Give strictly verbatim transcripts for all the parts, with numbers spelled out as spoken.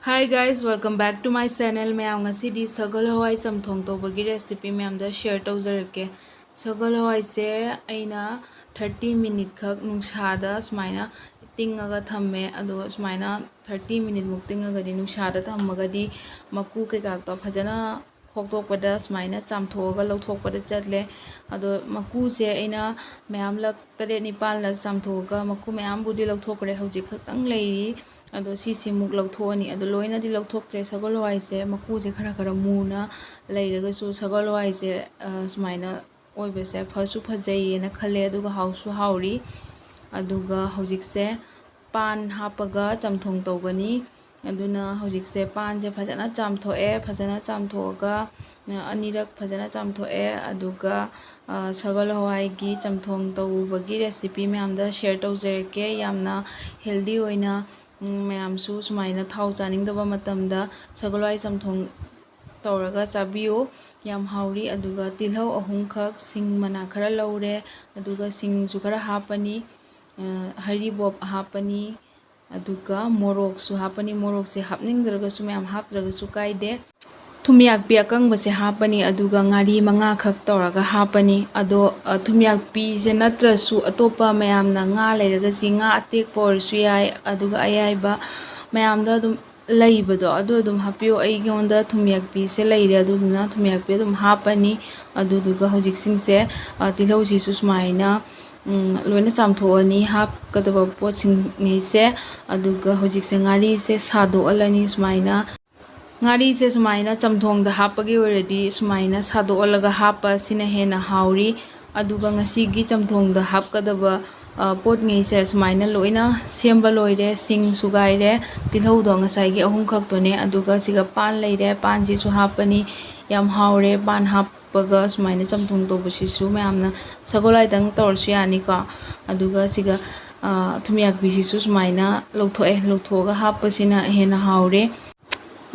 Hi guys, welcome back to my channel. ꯃꯌꯥꯝ, ꯉꯁꯤꯗꯤ ꯁꯒꯣꯜ ꯍꯋꯥꯏ ꯆꯝꯊꯣꯡ ꯇꯧꯕꯒꯤ recipe ꯃꯌꯥꯝꯗ share ꯇꯧꯖꯔꯛꯀꯦ꯫ ꯁꯒꯣꯜ ꯍꯋꯥꯏꯁꯦ ꯑꯩꯅ thirty minute ꯈꯛ ꯅꯨꯡꯁꯥꯗ ꯁꯨꯃꯥꯏꯅ ꯇꯤꯡꯉꯒ ꯊꯝꯃꯦ꯫ ꯑꯗꯣ ꯁꯨꯃꯥꯏꯅ thirty minute ꯃꯨꯛ ꯇꯤꯡꯉꯒꯗꯤ, ꯅꯨꯡꯁꯥꯗ ꯊꯝꯃꯒꯗꯤ ꯃꯀꯨ ꯀꯩꯀꯥꯗꯣ ꯐꯖꯅ ꯈꯣꯛꯇꯣꯛꯄꯗ ꯁꯨꯃꯥꯏꯅ ꯆꯥꯝꯊꯣꯛꯑꯒ ꯂꯧꯊꯣꯛꯄꯗ ꯆꯠꯂꯦ꯫ ꯑꯗꯣ ꯃꯀꯨꯁꯦ ꯑꯩꯅ ꯃꯌꯥꯝꯂꯛ ꯇꯔꯦꯠ ꯅꯤꯄꯥꯜꯂꯛ ꯆꯥꯝꯊꯣꯛꯑꯒ ꯃꯀꯨ ꯃꯌꯥꯝꯕꯨꯗꯤ ꯂꯧꯊꯣꯛꯈ꯭ꯔꯦ, ꯍꯧꯖꯤꯛ ꯈꯛꯇꯪ ꯂꯩꯔꯤ꯫ ꯑꯗꯣ ꯁꯤꯁꯤꯃꯨꯛ ꯂꯧꯊꯣꯛꯑꯅꯤ꯫ ꯑꯗꯣ ꯂꯣꯏꯅꯗꯤ ꯂꯧꯊꯣꯛꯇ꯭ꯔꯦ꯫ ꯁꯒꯣꯜ ꯍꯋꯥꯏꯁꯦ ꯃꯀꯨꯁꯦ ꯈꯔ ꯈꯔ ꯃꯨꯅ ꯂꯩꯔꯒꯁꯨ, ꯁꯒꯣꯜ ꯍꯋꯥꯏꯁꯦ, ꯑ, ꯁꯨꯃꯥꯏꯅ ꯑꯣꯏꯕꯁꯦ ꯐꯁꯨ ꯐꯖꯩꯌꯦꯅ ꯈꯜꯂꯦ, ꯑꯗꯨꯒ ꯍꯥꯎꯁꯨ ꯍꯥꯎꯔꯤ꯫ ꯑꯗꯨꯒ ꯍꯧꯖꯤꯛꯁꯦ ꯄꯥꯟ ꯍꯥꯞꯄꯒ ꯆꯝꯊꯣꯡ ꯇꯧꯒꯅꯤ꯫ ꯑꯗꯨꯅ ꯍꯧꯖꯤꯛꯁꯦ ꯄꯥꯟꯁꯦ ꯐꯖꯅ ꯆꯥꯝꯊꯣꯛꯑꯦ꯫ ꯐꯖꯅ ꯆꯥꯝꯊꯣꯛꯑꯒ, ꯑ, ꯑꯅꯤꯔꯛ ꯐꯖꯅ ꯆꯥꯝꯊꯣꯛꯑꯦ꯫ ꯑꯗꯨꯒ, ꯑ, ꯁꯒꯣꯜ ꯍꯋꯥꯏꯒꯤ ꯆꯝꯊꯣꯡ ꯇꯧꯕꯒꯤ recipe ꯃꯌꯥꯝꯗ share ꯇꯧꯖꯔꯛꯀꯦ꯫ ꯌꯥꯝꯅ healthy ꯑꯣꯏꯅ, ꯎꯝ, ꯃꯌꯥꯝꯁꯨ ꯁꯨꯃꯥꯏꯅ ꯊꯥꯎ ꯆꯥꯅꯤꯡꯗꯕ ꯃꯇꯝꯗ ꯁꯒꯣꯜ ꯍꯋꯥꯏ ꯆꯝꯊꯣꯡ ꯇꯧꯔꯒ ꯆꯥꯕꯤꯌꯨ꯫ ꯌꯥꯝ ꯍꯥꯎꯔꯤ꯫ ꯑꯗꯨꯒ ꯇꯤꯜꯍꯧ ꯑꯍꯨꯝꯈꯛ, ꯁꯤꯡ ꯃꯅꯥ ꯈꯔ ꯂꯧꯔꯦ, ꯑꯗꯨꯒ ꯁꯤꯡꯁꯨ ꯈꯔ ꯍꯥꯞꯄꯅꯤ꯫ ꯑ, ꯍꯔꯤꯕꯣꯞ ꯍꯥꯞꯄꯅꯤ, ꯑꯗꯨꯒ ꯃꯣꯔꯣꯛꯁꯨ ꯍꯥꯞꯄꯅꯤ꯫ ꯃꯣꯔꯣꯛꯁꯦ ꯍꯥꯞꯅꯤꯡꯗ꯭ꯔꯒꯁꯨ ꯃꯌꯥꯝ ꯍꯥꯞꯇ꯭ꯔꯒꯁꯨ ꯀꯥꯏꯗꯦ꯫ ꯊꯨꯝꯌꯥꯛꯄꯤ ꯑꯀꯪꯕꯁꯦ ꯍꯥꯞꯄꯅꯤ, ꯑꯗꯨꯒ ꯉꯥꯔꯤ ꯃꯉꯥꯈꯛ ꯇꯧꯔꯒ ꯍꯥꯞꯄꯅꯤ꯫ ꯑꯗꯣ, ꯑ, ꯊꯨꯝꯌꯥꯛꯄꯤꯁꯦ ꯅꯠꯇ꯭ꯔꯁꯨ ꯑꯇꯣꯞꯄ ꯃꯌꯥꯝꯅ ꯉꯥ ꯂꯩꯔꯒꯁꯤ ꯉꯥ ꯑꯇꯦꯛꯄ ꯑꯣꯏꯔꯁꯨ ꯌꯥꯏ, ꯑꯗꯨꯒ ꯑꯌꯥꯏꯕ ꯃꯌꯥꯝꯗ ꯑꯗꯨꯝ ꯂꯩꯕꯗꯣ ꯑꯗꯨ ꯑꯗꯨꯝ ꯍꯥꯞꯄꯤꯌꯣ꯫ ꯑꯩꯉꯣꯟꯗ ꯊꯨꯝꯌꯥꯛꯄꯤꯁꯦ ꯂꯩꯔꯦ, ꯑꯗꯨꯗꯨꯅ ꯊꯨꯝꯌꯥꯛꯄꯤ ꯑꯗꯨꯝ ꯍꯥꯞꯄꯅꯤ꯫ ꯑꯗꯨꯗꯨꯒ ꯍꯧꯖꯤꯛꯁꯤꯡꯁꯦ, ꯑ, ꯇꯤꯜꯍꯧꯁꯤꯁꯨ ꯁꯨꯃꯥꯏꯅ, ꯎꯝ, ꯂꯣꯏꯅ ꯆꯥꯝꯊꯣꯛꯑꯅꯤ ꯍꯥꯞꯀꯗꯕ ꯄꯣꯠꯁꯤꯡꯉꯩꯁꯦ꯫ ꯑꯗꯨꯒ ꯍꯧꯖꯤꯛꯁꯦ ꯉꯥꯔꯤꯁꯦ ꯁꯥꯗꯣꯛꯍꯜꯂꯅꯤ ꯁꯨꯃꯥꯏꯅ꯫ ꯉꯥꯔꯤꯁꯦ ꯁꯨꯃꯥꯏꯅ ꯆꯝꯊꯣꯡꯗ ꯍꯥꯞꯄꯒꯤ ꯑꯣꯏꯔꯗꯤ ꯁꯨꯃꯥꯏꯅ ꯁꯥꯗꯣꯛꯍꯜꯂꯒ ꯍꯥꯞꯄ ꯁꯤꯅ ꯍꯦꯟꯅ ꯍꯥꯎꯔꯤ꯫ ꯑꯗꯨꯒ ꯉꯁꯤꯒꯤ ꯆꯝꯊꯣꯡꯗ ꯍꯥꯞꯀꯗꯕ, ꯑ, ꯄꯣꯠꯉꯩꯁꯦ ꯁꯨꯃꯥꯏꯅ ꯂꯣꯏꯅ ꯁꯦꯝꯕ ꯂꯣꯏꯔꯦ꯫ ꯁꯤꯡ ꯁꯨꯒꯥꯏꯔꯦ, ꯇꯤꯜꯍꯧꯗꯣ ꯉꯁꯥꯏꯒꯤ ꯑꯍꯨꯝ ꯈꯛꯇꯣꯅꯦ꯫ ꯑꯗꯨꯒ ꯁꯤꯒ ꯄꯥꯟ ꯂꯩꯔꯦ, ꯄꯥꯟꯁꯤꯁꯨ ꯍꯥꯞꯄꯅꯤ꯫ ꯌꯥꯝ ꯍꯥꯎꯔꯦ ꯄꯥꯟ ꯍꯥꯞꯄꯒ ꯁꯨꯃꯥꯏꯅ ꯆꯝꯊꯣꯡ ꯇꯧꯕꯁꯤꯁꯨ꯫ ꯃꯌꯥꯝꯅ ꯁꯒꯣꯜ ꯍꯋꯥꯏꯗꯪ ꯇꯧꯔꯁꯨ ꯌꯥꯅꯤꯀꯣ꯫ ꯑꯗꯨꯒ ꯁꯤꯒ, ꯑ, ꯊꯨꯝꯌꯥꯛꯄꯤꯁꯤꯁꯨ ꯁꯨꯃꯥꯏꯅ ꯂꯧꯊꯣꯛꯑꯦ꯫ ꯂꯧꯊꯣꯛꯑꯒ ꯍꯥꯞꯄꯁꯤꯅ ꯍꯦꯟꯅ ꯍꯥꯎꯔꯦ꯫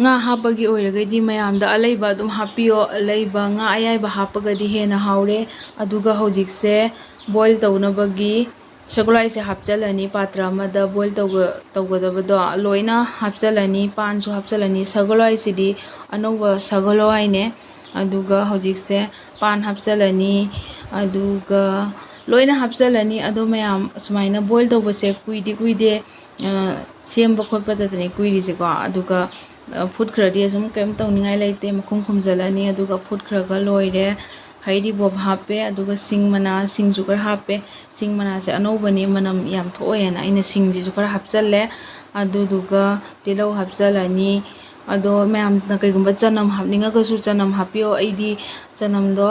ꯉꯥ ꯍꯥꯞꯄꯒꯤ ꯑꯣꯏꯔꯒꯗꯤ ꯃꯌꯥꯝꯗ ꯑꯂꯩꯕ ꯑꯗꯨꯝ ꯍꯥꯞꯄꯤꯌꯣ꯫ ꯑꯂꯩꯕ ꯉꯥ ꯑꯌꯥꯏꯕ ꯍꯥꯞꯄꯒꯗꯤ ꯍꯦꯟꯅ ꯍꯥꯎꯔꯦ꯫ ꯑꯗꯨꯒ ꯍꯧꯖꯤꯛꯁꯦ boil ꯇꯧꯅꯕꯒꯤ ꯁꯒꯣꯜ ꯍꯋꯥꯏꯁꯦ ꯍꯥꯞꯆꯤꯜꯂꯅꯤ, ꯄꯥꯇ꯭ꯔ ꯑꯃꯗ ꯕꯣꯏꯜ ꯇꯧꯒ ꯇꯧꯒꯗꯕꯗꯣ ꯂꯣꯏꯅ ꯍꯥꯞꯆꯤꯜꯂꯅꯤ꯫ ꯄꯥꯟꯁꯨ ꯍꯥꯞꯆꯤꯜꯂꯅꯤ꯫ ꯁꯒꯣꯜ ꯍꯋꯥꯏꯁꯤꯗꯤ ꯑꯅꯧꯕ ꯁꯒꯣꯜ ꯍꯋꯥꯏꯅꯦ꯫ ꯑꯗꯨꯒ ꯍꯧꯖꯤꯛꯁꯦ ꯄꯥꯟ ꯍꯥꯞꯆꯤꯜꯂꯅꯤ, ꯑꯗꯨꯒ ꯂꯣꯏꯅ ꯍꯥꯞꯆꯤꯜꯂꯅꯤ꯫ ꯑꯗꯣ ꯃꯌꯥꯝ, ꯁꯨꯃꯥꯏꯅ ꯕꯣꯏꯜ ꯇꯧꯕꯁꯦ ꯀꯨꯏꯗꯤ ꯀꯨꯏꯗꯦ, ꯁꯦꯝꯕ ꯈꯣꯠꯄꯗꯗꯅꯦ ꯀꯨꯏꯔꯤꯁꯦꯀꯣ꯫ ꯑꯗꯨꯒ ꯐꯨꯠꯈ꯭ꯔꯗꯤ ꯑꯁꯨꯝ ꯀꯩꯝ ꯇꯧꯅꯤꯡꯉꯥꯏ ꯂꯩꯇꯦ, ꯃꯈꯨꯝ ꯈꯨꯝꯖꯤꯜꯂꯅꯤ꯫ ꯑꯗꯨꯒ ꯐꯨꯠꯈ꯭ꯔꯒ ꯂꯣꯏꯔꯦ꯫ ꯍꯩꯔꯤꯕꯣꯞ ꯍꯥꯞꯄꯦ, ꯑꯗꯨꯒ ꯁꯤꯡ ꯃꯅꯥ, ꯁꯤꯡꯁꯨ ꯈꯔ ꯍꯥꯞꯄꯦ꯫ ꯁꯤꯡ ꯃꯅꯥꯁꯦ ꯑꯅꯧꯕꯅꯦ, ꯃꯅꯝ ꯌꯥꯝ ꯊꯣꯛꯑꯦꯅ ꯑꯩꯅ ꯁꯤꯡꯁꯤꯁꯨ ꯈꯔ ꯍꯥꯞꯆꯜꯂꯦ꯫ ꯑꯗꯨꯗꯨꯒ ꯇꯤꯜꯍꯧ ꯍꯥꯞꯆꯜꯂꯅꯤ꯫ ꯑꯗꯣ ꯃꯌꯥꯝꯅ ꯀꯩꯒꯨꯝꯕ ꯆꯅꯝ ꯍꯥꯞꯅꯤꯡꯉꯒꯁꯨ ꯆꯅꯝ ꯍꯥꯞꯄꯤꯌꯣ꯫ ꯑꯩꯗꯤ ꯆꯅꯝꯗꯣ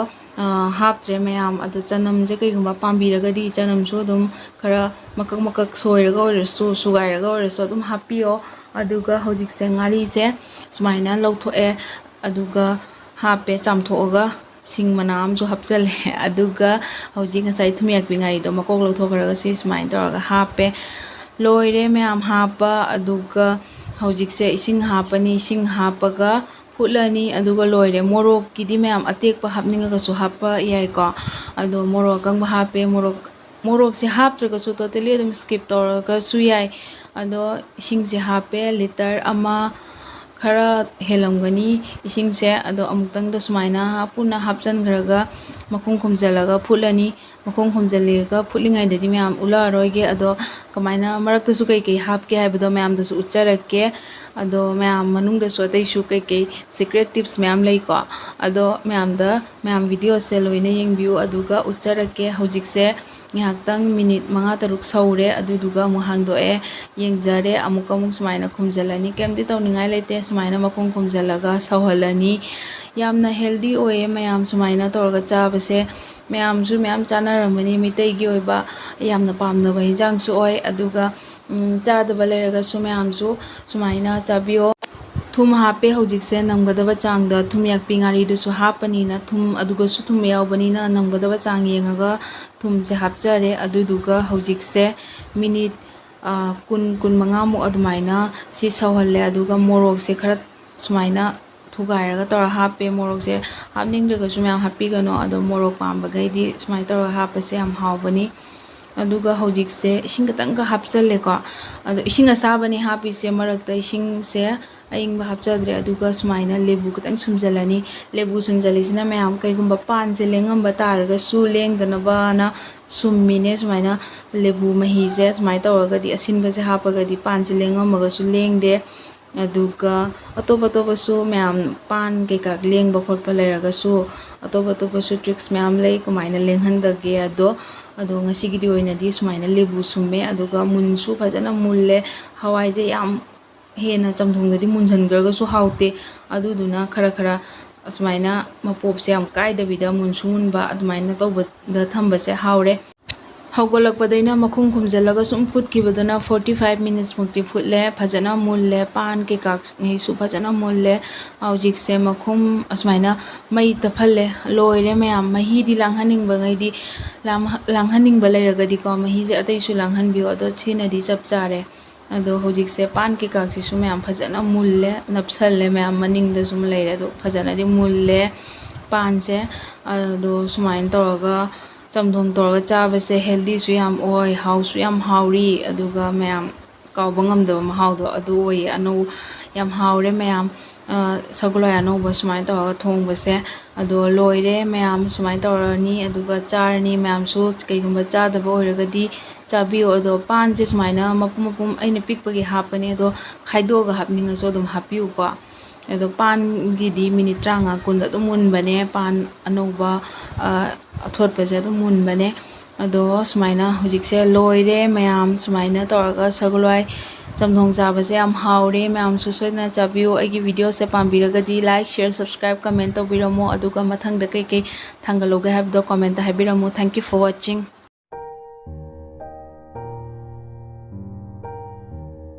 ꯍꯥꯞꯇ꯭ꯔꯦ ꯃꯌꯥꯝ꯫ ꯑꯗꯣ ꯆꯅꯝꯁꯦ ꯀꯩꯒꯨꯝꯕ ꯄꯥꯝꯕꯤꯔꯒꯗꯤ ꯆꯅꯝꯁꯨ ꯑꯗꯨꯝ ꯈꯔ ꯃꯀꯛ ꯃꯀꯛ ꯁꯣꯏꯔꯒ ꯑꯣꯏꯔꯁꯨ, ꯁꯨꯒꯥꯏꯔꯒ ꯑꯣꯏꯔꯁꯨ ꯑꯗꯨꯝ ꯍꯥꯞꯄꯤꯌꯣ꯫ ꯑꯗꯨꯒ ꯍꯧꯖꯤꯛꯁꯦ ꯉꯥꯔꯤꯁꯦ ꯁꯨꯃꯥꯏꯅ ꯂꯧꯊꯣꯛꯑꯦ, ꯑꯗꯨꯒ ꯍꯥꯞꯄꯦ ꯆꯥꯝꯊꯣꯛꯑꯒ꯫ ꯁꯤꯡ ꯃꯅꯥ ꯑꯃꯁꯨ ꯍꯥꯞꯆꯜꯂꯦ꯫ ꯑꯗꯨꯒ ꯍꯧꯖꯤꯛ ꯉꯁꯥꯏ ꯊꯨꯝꯌꯥꯛꯄꯤ ꯉꯥꯔꯤꯗꯣ ꯃꯀꯣꯛ ꯂꯧꯊꯣꯛꯈ꯭ꯔꯒ ꯁꯤ ꯁꯨꯃꯥꯏꯅ ꯇꯧꯔꯒ ꯍꯥꯞꯄꯦ꯫ ꯂꯣꯏꯔꯦ ꯃꯌꯥꯝ ꯍꯥꯞꯄ꯫ ꯑꯗꯨꯒ ꯍꯧꯖꯤꯛꯁꯦ ꯏꯁꯤꯡ ꯍꯥꯞꯄꯅꯤ꯫ ꯏꯁꯤꯡ ꯍꯥꯞꯄꯒ ꯐꯨꯠꯂꯅꯤ꯫ ꯑꯗꯨꯒ ꯂꯣꯏꯔꯦ꯫ ꯃꯣꯔꯣꯛꯀꯤꯗꯤ ꯃꯌꯥꯝ ꯑꯇꯦꯛꯄ ꯍꯥꯞꯅꯤꯡꯉꯒꯁꯨ ꯍꯥꯞꯄ ꯌꯥꯏꯀꯣ꯫ ꯑꯗꯣ ꯃꯣꯔꯣꯛ ꯑꯀꯪꯕ ꯍꯥꯞꯄꯦ꯫ ꯃꯣꯔꯣꯛ, ꯃꯣꯔꯣꯛꯁꯦ ꯍꯥꯞꯇ꯭ꯔꯒꯁꯨ totally ꯑꯗꯨꯝ skip ꯇꯧꯔꯒꯁꯨ ꯌꯥꯏ꯫ ꯑꯗꯣ ꯏꯁꯤꯡꯁꯦ ꯍꯥꯞꯄꯦ ꯂꯤꯇꯔ ꯑꯃ ꯈꯔ ꯍꯦꯜꯂꯝꯒꯅꯤ ꯏꯁꯤꯡꯁꯦ꯫ ꯑꯗꯣ ꯑꯃꯨꯛꯇꯪꯗ ꯁꯨꯃꯥꯏꯅ ꯄꯨꯟꯅ ꯍꯥꯞꯆꯟꯈ꯭ꯔꯒ ꯃꯈꯨꯝ ꯈꯨꯝꯖꯤꯜꯂꯒ ꯐꯨꯠꯂꯅꯤ꯫ ꯃꯈꯨꯝ ꯈꯨꯝꯖꯤꯜꯂꯒ ꯐꯨꯠꯂꯤꯉꯩꯗꯗꯤ ꯃꯌꯥꯝ ꯎꯠꯂꯛꯑꯔꯣꯏꯒꯦ꯫ ꯑꯗꯣ ꯀꯃꯥꯏꯅ ꯃꯔꯛꯇꯁꯨ ꯀꯩꯀꯩ ꯍꯥꯞꯀꯦ ꯍꯥꯏꯕꯗꯣ ꯃꯌꯥꯝꯗꯁꯨ ꯎꯠꯆꯔꯛꯀꯦ꯫ ꯑꯗꯣ ꯃꯌꯥꯝ ꯃꯅꯨꯡꯗꯁꯨ ꯑꯇꯩꯁꯨ ꯀꯩꯀꯩ secret tips ꯃꯌꯥꯝ ꯂꯩꯀꯣ꯫ ꯑꯗꯣ ꯃꯌꯥꯝꯗ, ꯃꯌꯥꯝ videoꯁꯦ ꯂꯣꯏꯅ ꯌꯦꯡꯕꯤꯌꯨ, ꯑꯗꯨꯒ ꯎꯠꯆꯔꯛꯀꯦ꯫ ꯍꯧꯖꯤꯛꯁꯦ ꯉꯥꯏꯍꯥꯛꯇꯪ minute ꯃꯉꯥ ꯇꯔꯨꯛ ꯁꯧꯔꯦ, ꯑꯗꯨꯗꯨꯒ ꯑꯃꯨꯛ ꯍꯥꯡꯗꯣꯛꯑꯦ꯫ ꯌꯦꯡꯖꯔꯦ꯫ ꯑꯃꯨꯛꯀ ꯑꯃꯨꯛ ꯁꯨꯃꯥꯏꯅ ꯈꯨꯝꯖꯤꯜꯂꯅꯤ꯫ ꯀꯩꯝꯇ ꯇꯧꯅꯤꯡꯉꯥꯏ ꯂꯩꯇꯦ꯫ ꯁꯨꯃꯥꯏꯅ ꯃꯈꯨꯝ ꯈꯨꯝꯖꯤꯜꯂꯒ ꯁꯧꯍꯜꯂꯅꯤ꯫ ꯌꯥꯝꯅ healthy ꯑꯣꯏꯌꯦ ꯃꯌꯥꯝ ꯁꯨꯃꯥꯏꯅ ꯇꯧꯔꯒ ꯆꯥꯕꯁꯦ꯫ ꯃꯌꯥꯝꯁꯨ ꯃꯌꯥꯝ ꯆꯥꯅꯔꯝꯃꯅꯤ꯫ ꯃꯩꯇꯩꯒꯤ ꯑꯣꯏꯕ ꯌꯥꯝꯅ ꯄꯥꯝꯅꯕ ꯍꯤꯟꯖꯥꯡꯁꯨ ꯑꯣꯏ꯫ ꯑꯗꯨꯒ, ꯎꯝ, ꯆꯥꯗꯕ ꯂꯩꯔꯒꯁꯨ ꯃꯌꯥꯝꯁꯨ ꯁꯨꯃꯥꯏꯅ ꯆꯥꯕꯤꯌꯣ꯫ ꯊꯨꯝ ꯍꯥꯞꯄꯦ ꯍꯧꯖꯤꯛꯁꯦ ꯅꯝꯒꯗꯕ ꯆꯥꯡꯗ꯫ ꯊꯨꯝ ꯌꯥꯛꯄꯤ ꯉꯥꯔꯤꯗꯨꯁꯨ ꯍꯥꯞꯄꯅꯤꯅ, ꯊꯨꯝ, ꯑꯗꯨꯒꯁꯨ ꯊꯨꯝ ꯌꯥꯎꯕꯅꯤꯅ ꯅꯝꯒꯗꯕ ꯆꯥꯡ ꯌꯦꯡꯉꯒ ꯊꯨꯝꯁꯦ ꯍꯥꯞꯆꯔꯦ꯫ ꯑꯗꯨꯗꯨꯒ ꯍꯧꯖꯤꯛꯁꯦ minute, ꯑ, ꯀꯨꯟ, ꯀꯨꯟꯃꯉꯥꯃꯨꯛ ꯑꯗꯨꯃꯥꯏꯅ ꯁꯤ ꯁꯧꯍꯜꯂꯦ꯫ ꯑꯗꯨꯒ ꯃꯣꯔꯣꯛꯁꯦ ꯈꯔ ꯁꯨꯃꯥꯏꯅ ꯊꯨꯒꯥꯏꯔꯒ ꯇꯧꯔ ꯍꯥꯞꯄꯦ꯫ ꯃꯣꯔꯣꯛꯁꯦ ꯍꯥꯞꯅꯤꯡꯗ꯭ꯔꯒꯁꯨ ꯃꯌꯥꯝ ꯍꯥꯞꯄꯤꯒꯅꯨ, ꯑꯗꯣ ꯃꯣꯔꯣꯛ ꯄꯥꯝꯕꯈꯩꯗꯤ ꯁꯨꯃꯥꯏꯅ ꯇꯧꯔꯒ ꯍꯥꯞꯄꯁꯦ ꯌꯥꯝ ꯍꯥꯎꯕꯅꯤ꯫ ꯑꯗꯨꯒ ꯍꯧꯖꯤꯛꯁꯦ ꯏꯁꯤꯡ ꯈꯤꯇꯪꯒ ꯍꯥꯞꯆꯜꯂꯦꯀꯣ꯫ ꯑꯗꯣ ꯏꯁꯤꯡ ꯑꯁꯥꯕꯅꯤ ꯍꯥꯞꯄꯤꯁꯦ, ꯃꯔꯛꯇ ꯏꯁꯤꯡꯁꯦ ꯑꯏꯪꯕ ꯍꯥꯞꯆꯗ꯭ꯔꯦ꯫ ꯑꯗꯨꯒ ꯁꯨꯃꯥꯏꯅ ꯂꯦꯕꯨ ꯈꯤꯇꯪ ꯁꯨꯝꯖꯜꯂꯅꯤ꯫ ꯂꯦꯕꯨ ꯁꯨꯝꯖꯜꯂꯤꯁꯤꯅ ꯃꯌꯥꯝ ꯀꯩꯒꯨꯝꯕ ꯄꯥꯟꯁꯦ ꯂꯦꯡꯉꯝꯕ ꯇꯥꯔꯒꯁꯨ ꯂꯦꯡꯗꯅꯕꯅ ꯁꯨꯝꯃꯤꯅꯦ꯫ ꯁꯨꯃꯥꯏꯅ ꯂꯦꯕꯨ ꯃꯍꯤꯁꯦ ꯁꯨꯃꯥꯏꯅ ꯇꯧꯔꯒꯗꯤ, ꯑꯁꯤꯟꯕꯁꯦ ꯍꯥꯞꯄꯒꯗꯤ ꯄꯥꯟꯁꯦ ꯂꯦꯡꯉꯝꯃꯒꯁꯨ ꯂꯦꯡꯗꯦ꯫ ꯑꯗꯨꯒ ꯑꯇꯣꯞ ꯑꯇꯣꯞꯄꯁꯨ ꯃꯌꯥꯝ ꯄꯥꯟ ꯀꯩꯀꯥ ꯂꯦꯡꯕ ꯈꯣꯠꯄ ꯂꯩꯔꯒꯁꯨ ꯑꯇꯣꯞ ꯑꯇꯣꯞꯄꯁꯨ tricks ꯃꯌꯥꯝ ꯂꯩ ꯀꯃꯥꯏꯅ ꯂꯦꯡꯍꯟꯗꯒꯦ ꯑꯗꯣ꯫ ꯑꯗꯣ ꯉꯁꯤꯒꯤꯗꯤ ꯑꯣꯏꯅꯗꯤ ꯁꯨꯃꯥꯏꯅ ꯂꯦꯕꯨ ꯁꯨꯝꯃꯦ, ꯑꯗꯨꯒ ꯃꯨꯟꯁꯨ ꯐꯖꯅ ꯃꯨꯜꯂꯦ꯫ ꯍꯋꯥꯏꯁꯦ ꯌꯥꯝ ꯍꯦꯟꯅ ꯆꯝꯊꯣꯡꯗꯗꯤ ꯃꯨꯟꯁꯤꯟꯈ꯭ꯔꯒꯁꯨ ꯍꯥꯎꯇꯦ꯫ ꯑꯗꯨꯗꯨꯅ ꯈꯔ ꯈꯔ ꯑꯁꯨꯃꯥꯏꯅ ꯃꯄꯣꯞꯁꯦ ꯌꯥꯝ ꯀꯥꯏꯗꯕꯤꯗ ꯃꯨꯟꯁꯨ ꯃꯨꯟꯕ ꯑꯗꯨꯃꯥꯏꯅ ꯇꯧꯕꯗ ꯊꯝꯕꯁꯦ ꯍꯥꯎꯔꯦ꯫ ꯍꯧꯒꯠꯂꯛꯄꯗꯩꯅ ꯃꯈꯨꯝ ꯈꯨꯝꯖꯤꯜꯂꯒ ꯁꯨꯝ ꯐꯨꯠꯈꯤꯕꯗꯨꯅ forty five minutes ꯃꯨꯛꯇꯤ ꯐꯨꯠꯂꯦ꯫ ꯐꯖꯅ ꯃꯨꯜꯂꯦ, ꯄꯥꯟ ꯀꯩꯀꯥꯉꯩꯁꯨ ꯐꯖꯅ ꯃꯨꯜꯂꯦ꯫ ꯍꯧꯖꯤꯛꯁꯦ ꯃꯈꯨꯝ ꯑꯁꯨꯃꯥꯏꯅ ꯃꯩ ꯇꯞꯍꯜꯂꯦ꯫ ꯂꯣꯏꯔꯦ ꯃꯌꯥꯝ, ꯃꯍꯤꯗꯤ ꯂꯥꯡꯍꯟꯅꯤꯡꯕꯉꯩꯗꯤ ꯂꯥꯡꯍꯟꯅꯤꯡꯕ ꯂꯩꯔꯒꯗꯤꯀꯣ, ꯃꯍꯤꯁꯦ ꯑꯇꯩꯁꯨ ꯂꯥꯡꯍꯟꯕꯤꯌꯣ꯫ ꯑꯗꯣ ꯁꯤꯅꯗꯤ ꯆꯞ ꯆꯥꯔꯦ꯫ ꯑꯗꯣ ꯍꯧꯖꯤꯛꯁꯦ ꯄꯥꯟ ꯀꯩꯀꯥꯁꯤꯁꯨ ꯃꯌꯥꯝ ꯐꯖꯅ ꯃꯨꯜꯂꯦ, ꯅꯞꯁꯜꯂꯦ, ꯃꯌꯥꯝ ꯃꯅꯤꯡꯗꯁꯨ ꯂꯩꯔꯦ꯫ ꯑꯗꯣ ꯐꯖꯅꯗꯤ ꯃꯨꯜꯂꯦ ꯄꯥꯟꯁꯦ꯫ ꯑꯗꯣ ꯁꯨꯃꯥꯏꯅ ꯇꯧꯔꯒ ꯆꯝꯊꯣꯡ ꯇꯧꯔꯒ ꯆꯥꯕꯁꯦ healthyꯁꯨ ꯌꯥꯝ ꯑꯣꯏ, ꯍꯥꯎꯁꯨ ꯌꯥꯝ ꯍꯥꯎꯔꯤ꯫ ꯑꯗꯨꯒ ꯃꯌꯥꯝ ꯀꯥꯎꯕ ꯉꯝꯗꯕ ꯃꯍꯥꯎꯗꯣ ꯑꯗꯨ ꯑꯣꯏꯌꯦ꯫ ꯑꯅꯧ-, ꯌꯥꯝ ꯍꯥꯎꯔꯦ ꯃꯌꯥꯝ꯫ ꯁꯒꯣꯜ ꯍꯋꯥꯏ ꯑꯅꯧꯕ ꯁꯨꯃꯥꯏꯅ ꯇꯧꯔꯒ ꯊꯣꯡꯕꯁꯦ꯫ ꯑꯗꯣ ꯂꯣꯏꯔꯦ ꯃꯌꯥꯝ, ꯁꯨꯃꯥꯏꯅ ꯇꯧꯔꯅꯤ꯫ ꯑꯗꯨꯒ ꯆꯥꯔꯅꯤ꯫ ꯃꯌꯥꯝꯁꯨ ꯀꯩꯒꯨꯝꯕ ꯆꯥꯗꯕ ꯑꯣꯏꯔꯒꯗꯤ ꯆꯥꯕꯤꯌꯣ꯫ ꯑꯗꯣ ꯄꯥꯟꯁꯦ ꯁꯨꯃꯥꯏꯅ ꯃꯄꯨꯝ ꯃꯄꯨꯝ ꯑꯩꯅ ꯄꯤꯛꯄꯒꯤ ꯍꯥꯞꯄꯅꯦ, ꯑꯗꯣ ꯈꯥꯏꯗꯣꯛꯑꯒ ꯍꯥꯞꯅꯤꯡꯉꯁꯨ ꯑꯗꯨꯝ ꯍꯥꯞꯄꯤꯌꯨꯀꯣ꯫ ꯑꯗꯣ ꯄꯥꯟꯒꯤꯗꯤ minute ꯇꯔꯥꯃꯉꯥ ꯀꯨꯟꯗ ꯑꯗꯨꯝ ꯃꯨꯟꯕꯅꯦ꯫ ꯄꯥꯟ ꯑꯅꯧꯕ, ꯑ, ꯑꯊꯣꯠꯄꯁꯦ ꯑꯗꯨꯝ ꯃꯨꯟꯕꯅꯦ꯫ ꯑꯗꯣ ꯁꯨꯃꯥꯏꯅ ꯍꯧꯖꯤꯛꯁꯦ ꯂꯣꯏꯔꯦ ꯃꯌꯥꯝ꯫ ꯁꯨꯃꯥꯏꯅ ꯇꯧꯔꯒ ꯁꯒꯣꯜ ꯍꯋꯥꯏ ꯆꯝꯊꯣꯡ ꯆꯥꯕꯁꯦ ꯌꯥꯝ ꯍꯥꯎꯔꯦ꯫ ꯃꯌꯥꯝꯁꯨ ꯁꯣꯏꯗꯅ ꯆꯥꯕꯤꯌꯨ꯫ ꯑꯩꯒꯤ videoꯁꯦ ꯄꯥꯝꯕꯤꯔꯒꯗꯤ like, share, subscribe, comment ꯇꯧꯕꯤꯔꯝꯃꯣ꯫ ꯑꯗꯨꯒ ꯃꯊꯪꯗ ꯀꯩꯀꯩ ꯊꯥꯡꯒꯠꯂꯧꯒꯦ ꯍꯥꯏꯕꯗꯣ commentꯇ ꯍꯥꯏꯕꯤꯔꯝꯃꯨ꯫ Thank you for watching꯫